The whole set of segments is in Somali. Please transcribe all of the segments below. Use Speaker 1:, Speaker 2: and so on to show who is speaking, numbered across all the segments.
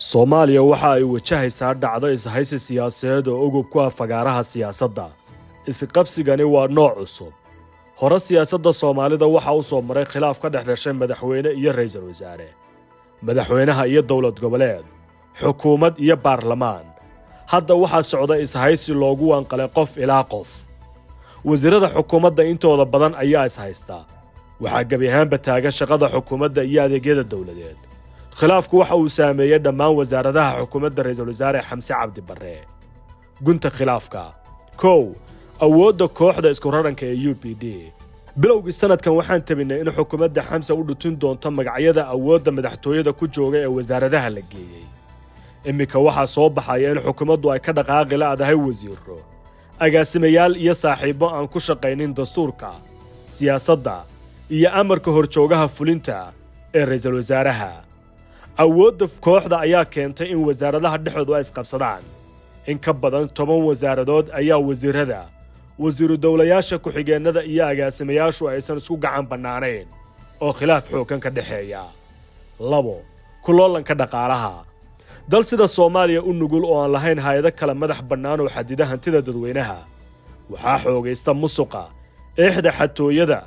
Speaker 1: Soomaaliya waxa ay wajahaysaa dhacdo ishaysi siyaasadeed oo ugub ku ah fagaaraha siyaasadda. Isqabsigani waa nooc cusub. Hore siyaasadda Soomaalida waxa u soo maray khilaaf ka dhex dhashay madaxweyne iyo ra'iisul wasaare, madaxweynaha iyo dowlad goboleed, xukuumad iyo baarlamaan. Hadda waxaa socda ishaysi loogu wanqalay qof ilaa qof. Wasiirada xukuumadda intooda badan ayaa ishaysta. Waxaa gebi ahaanba taagan shaqada xukuumadda iyo adeegyada dowladeed. Khilaafku waxa uu saameeyey dhammaan wasaaradaha xukuumadda ra'iisul wasaare Xamse Cabdi Barre. Gunta khilaafka: 1, awoodda kooxda isku raranka ee UPD. Bilowgii sanadkan waxaan tabinnay in xukuumadda Xamse u dhutin doonto magacyada awoodda madaxtooyada ku jooga ee wasaaradaha la geeyey. Iminka waxaa soo baxaya in xukuumaddu ay ka dhaqaaqi la'dahay wasiiro, agaasimayaal iyo saaxiibbo aan ku shaqaynin dastuurka, siyaasadda iyo amarka horjoogaha fulinta ee ra'iisul wasaaraha. Awoodda kooxda ayaa keentay in wasaaradaha dhexdoodu ay isqabsadaan. In ka badan 10 wasaaradood ayaa wasiirada, wasiiru dowlayaasha, ku-xigeennada iyo agaasimayaashu aysan isku gacan bannaanayn oo khilaaf xooggan ka dhexeeya. 2, kuloolanka dhaqaalaha. Dal sida Soomaaliya u nugul oo aan lahayn hay'ado kale madax bannaan oo xadida hantida dadweynaha, waxaa xoogaysta musuqa, eexda, xatooyada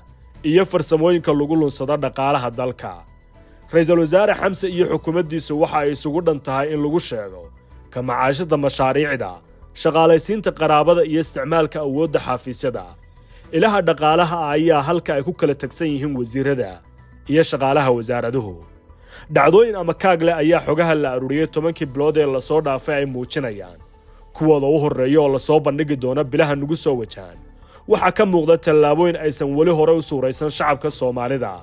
Speaker 1: iyo farsamooyinka lagu lunsado dhaqaalaha dalka. Ra'iisul wasaare Xamse iyo xukuumaddiisu waxa ay isugu dhan tahay in lagu sheego ka macaashada mashaariicda, shaqaalaysiinta qaraabada iyo isticmaalka awoodda xafiisyada. Ilaha dhaqaalaha ayaa halka ay ku kala tegsan yihiin wasiirada iyo shaqaalaha wasaaraduhu. Dhacdooyin ama kaag leh ayaa xogaha la aruuriyey 10-kii bilood ee lasoo dhaafay ay muujinayaan. Kuwooda u horreeya oo lasoo bandhigi doono bilaha nagu soo wajahan waxaa ka muuqda tallaabooyin aysan weli hore u suuraysan shacabka Soomaalida,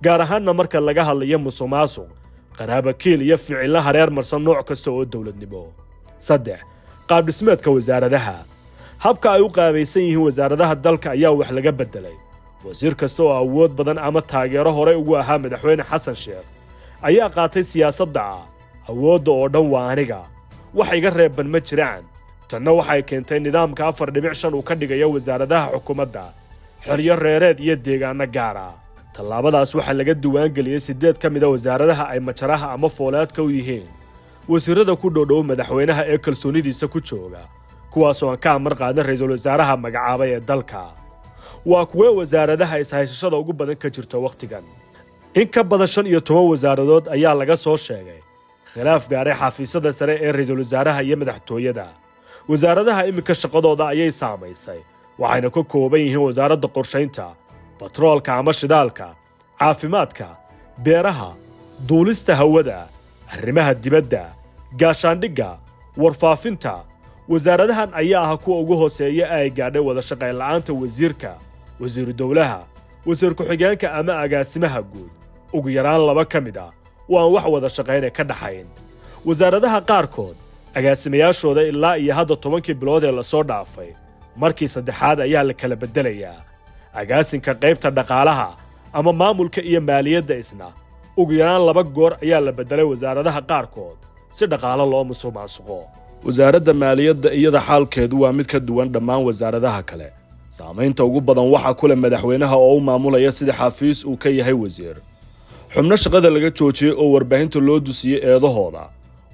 Speaker 1: gaar ahaanna marka laga hadlayo musuqmaasuq, qaraabakiil iyo ficillo hareer marsan nooc kasta oo dowladnimo. 3, qaabdhismeedka wasaaradaha. Habka ay u qaabaysan yihiin wasaaradaha dalka ayaa wax laga beddelay. Wasiir kasta oo awood badan ama taageero horey ugu ahaa madaxweyne Xasan Sheekh ayaa qaatay siyaasadda ah "awoodda oo dhan waa aniga, wax iga reeban ma jiraan". Tanna waxay keentay nidaamka 4.5 uu ka dhigayo wasaaradaha xukuumadda xeryo reereed iyo deegaano gaar ah. Tallaabadaas waxaa laga diiwaangeliyey siddeed ka mid a wasaaradaha ay majaraha ama foolaadka u yihiin wasiirada ku dhowdhow madaxweynaha ee kalsoonidiisa ku jooga, kuwaasoo aan ka amar qaadin ra'iisul wasaaraha magacaabay ee dalka. Waa kuwee wasaaradaha ishaysashada ugu badan ka jirta wakhtigan? In ka badan 15 wasaaradood ayaa laga soo sheegay khilaaf gaaray xafiisyada sare ee ra'iisul wasaaraha iyo madaxtooyada. Wasaaradaha iminka shaqadooda ayay saamaysay, waxayna ka kooban yihiin wasaaradda qorshaynta, batroolka ama shidaalka, caafimaadka, beeraha, duulista hawada, arrimaha dibadda, gaashaandhigga, warfaafinta. Wasaaradahan ayaa ah kuwa ugu hooseeya ay gaadhay wada shaqayn la'aanta wasiirka, wasiiru dowlaha, wasiir ku-xigeenka ama agaasimaha guud. Ugu yaraan laba ka mid ah oo aan wax wada shaqayna ka dhaxayn. Wasaaradaha qaarkood agaasimayaashooda ilaa iyo hadda 10-kii bilood ee lasoo dhaafay markii saddexaad ayaa la kala beddelayaa. Agaasinka qaybta dhaqaalaha ama maamulka iyo maaliyadda isna ugu yaraan laba goor ayaa la beddelay wasaaradaha qaarkood si dhaqaalo loo musuq maasuqo. Wasaaradda maaliyadda iyada xaalkeedu waa mid ka duwan dhammaan wasaaradaha kale. Saamaynta ugu badan waxaa ku leh madaxweynaha oo u maamulaya sida xafiis uu ka yahay wasiir. Xubno shaqada laga joojiyey oo warbaahinta loo dusiyey eedahooda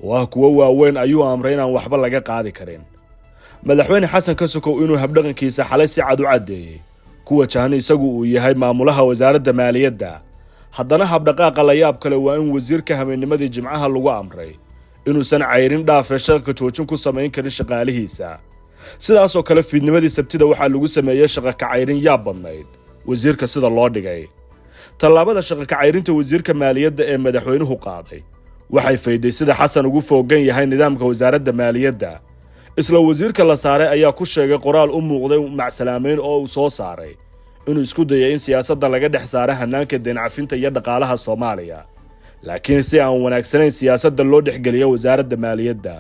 Speaker 1: oo ah kuwo waaweyn ayuu amray inaan waxba laga qaadi karin. Madaxweyne Xasan ka sokow inuu habdhaqankiisa xalay si cad u caddeeyey ku wajahan isagu uu yahay maamulaha wasaaradda maaliyadda, haddana habdhaqaaqa la yaab kale waa in wasiirka habeennimadii Jimcaha lagu amray inuusan cayrin dhaafee shaqka joojin ku samayn karin shaqaalihiisa. Sidaasoo kale fiidnimadii Sabtida waxaa lagu sameeyey shaqa kacayrin yaab badnayd wasiirka sida loo dhigay. Tallaabada shaqa kacayrinta wasiirka maaliyadda ee madaxweynuhu qaaday waxay fayday sida Xasan ugu foogan yahay nidaamka wasaaradda maaliyadda. Isla wasiirka la saaray ayaa ku sheegay qoraal u muuqday macsalaameyn oo uu soo saaray inuu isku dayay in siyaasadda laga dhex saaro hanaanka deyn cafinta iyo dhaqaalaha Soomaaliya, laakiin si aan wanaagsanayn siyaasadda loo dhexgeliyo wasaaradda maaliyadda.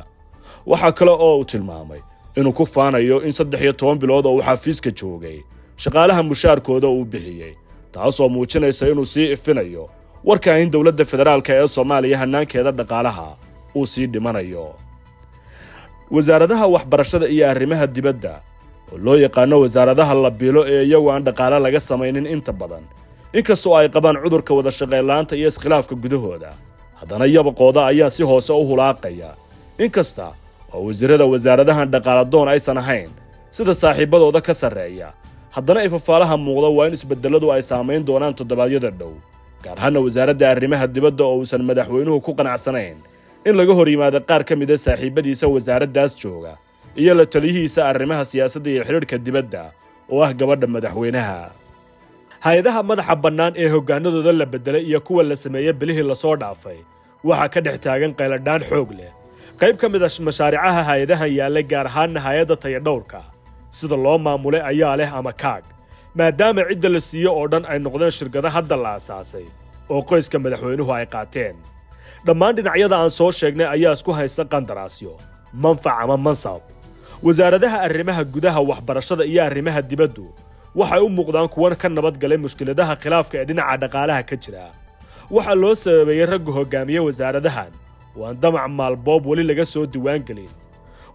Speaker 1: Waxaa kale oo uu tilmaamay inuu ku faanayo in 13 bilood oo uu xafiiska joogay shaqaalaha mushaarkooda uu bixiyey, taasoo muujinaysa inuu sii ifinayo warka in dowladda federaalka ee Soomaaliya hanaankeeda dhaqaalaha uu sii dhimanayo. Wasaaradaha waxbarashada iyo arrimaha dibadda oo loo yaqaano wasaaradaha la biilo ee iyagu aan dhaqaale laga samaynin inta badan, inkastoo ay qabaan cudurka wada shaqaynla'aanta iyo iskhilaafka gudahooda, Haddana yabaqooda ayaa si hoose u hulaaqaya. Inkasta oo wasiirada wasaaradahan dhaqaaladoon aysan ahayn sida saaxiibadooda ka sarreeya, haddana ifafaalaha muuqda waa in isbedeladu ay saamayn doonaan toddobaadyada dhow, gaar ahaana wasaaradda arrimaha dibadda oo uusan madaxweynuhu ku qanacsanayn in laga hor yimaado qaar ka mida saaxiibadiisa wasaaraddaas jooga iyo la taliyihiisa arrimaha siyaasadda iyo xidhiidhka dibadda oo ah gabadha madaxweynaha. Hay-adaha madaxa bannaan ee hoggaanadooda la beddelay iyo kuwa la sameeyey bilihii lasoo dhaafay waxaa ka dhex taagan qayladhaan xoog leh. Qayb ka mid a mashaaricaha hay-adahan yaallay, gaar ahaanna hay-adda tayadhowrka sida loo maamulay ayaa leh ama kaag, maadaama cidda la siiyo oo dhan ay noqdeen shirkado hadda la asaasay oo qoyska madaxweynuhu ay qaateen. Dhammaan dhinacyada aan soo sheegnay ayaa isku haysta qandaraasyo, manfac ama mansab. Wasaaradaha arrimaha gudaha, waxbarashada iyo arrimaha dibaddu waxay u muuqdaan kuwan ka nabadgalay mushkiladaha khilaafka ee dhinaca dhaqaalaha ka jira. Waxaa loo sababeeyey ragga hogaamiye wasaaradahan oo aan damac maalboob weli laga soo diiwaangelin.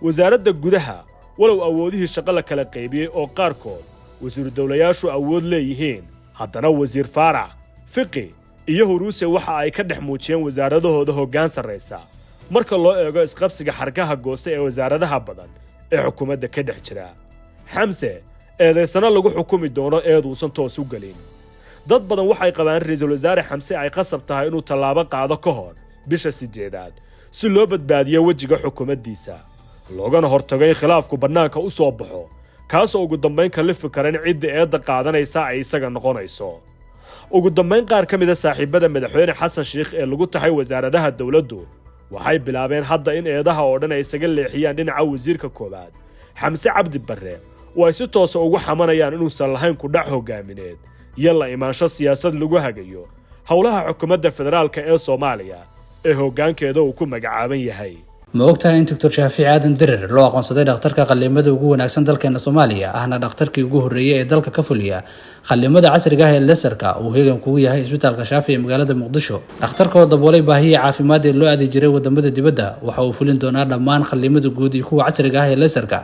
Speaker 1: Wasaaradda gudaha, walow awoodihii shaqo la kala qaybiyey oo qaarkood wasiiru dowlayaashu awood leeyihiin, haddana Wasiir Faarax, Fiqi iyo Huruuse waxa ay ka dhex muujiyeen wasaaradahooda hoggaan sarraysa marka loo eego isqabsiga xarkaha goosta ee wasaaradaha badan ee xukuumadda ka dhex jira. Xamse eedaysano lagu xukumi doono eeduusan toos u gelin. Dad badan waxay qabaan in ra-iisul wasaare Xamse ay qasab tahay inuu tallaabo qaado ka hor bisha 8aad si loo badbaadiyo wejiga xukuumaddiisa, loogana hortago in khilaafku bannaanka u soo baxo, kaasoo ugu dambayn kallifi kara in cidda eedda qaadanaysa ay isaga noqonayso. Ugu dambayn, qaar ka mida saaxiibada madaxweyne Xasan Sheikh ee lagu taxay wasaaradaha dowladdu waxay bilaabeen hadda in eedaha oo dhan ay isaga leexiyaan dhinaca wasiirka koowaad Xamse Cabdi Barre, oo ay si toosa ugu xamanayaan inuusan lahayn kudhac hogaamineed iyo la imaansho siyaasad lagu hagayo howlaha xukuumadda federaalka ee Soomaaliya ee hoggaankeeda uu ku magacaaban yahay.
Speaker 2: Ma ogtahay in Doctor Shaafici Aadan Dirir loo aqoonsaday dhakhtarka qalliimada ugu wanaagsan dalkeena Soomaaliya, ahna dhakhtarkii ugu horreeyay ee dalka ka fuliya qalliimada casriga ah ee laser-ka, uu heegan kugu yahay Isbitaalka Shaafi ee magaalada Muqdisho? Dhakhtarka oo daboolay baahiyii caafimaad ee loo aadi jiray wadamada dibadda waxa uu fulin doonaa dhammaan qalliimada guud iyo kuwa casriga ah ee laser-ka.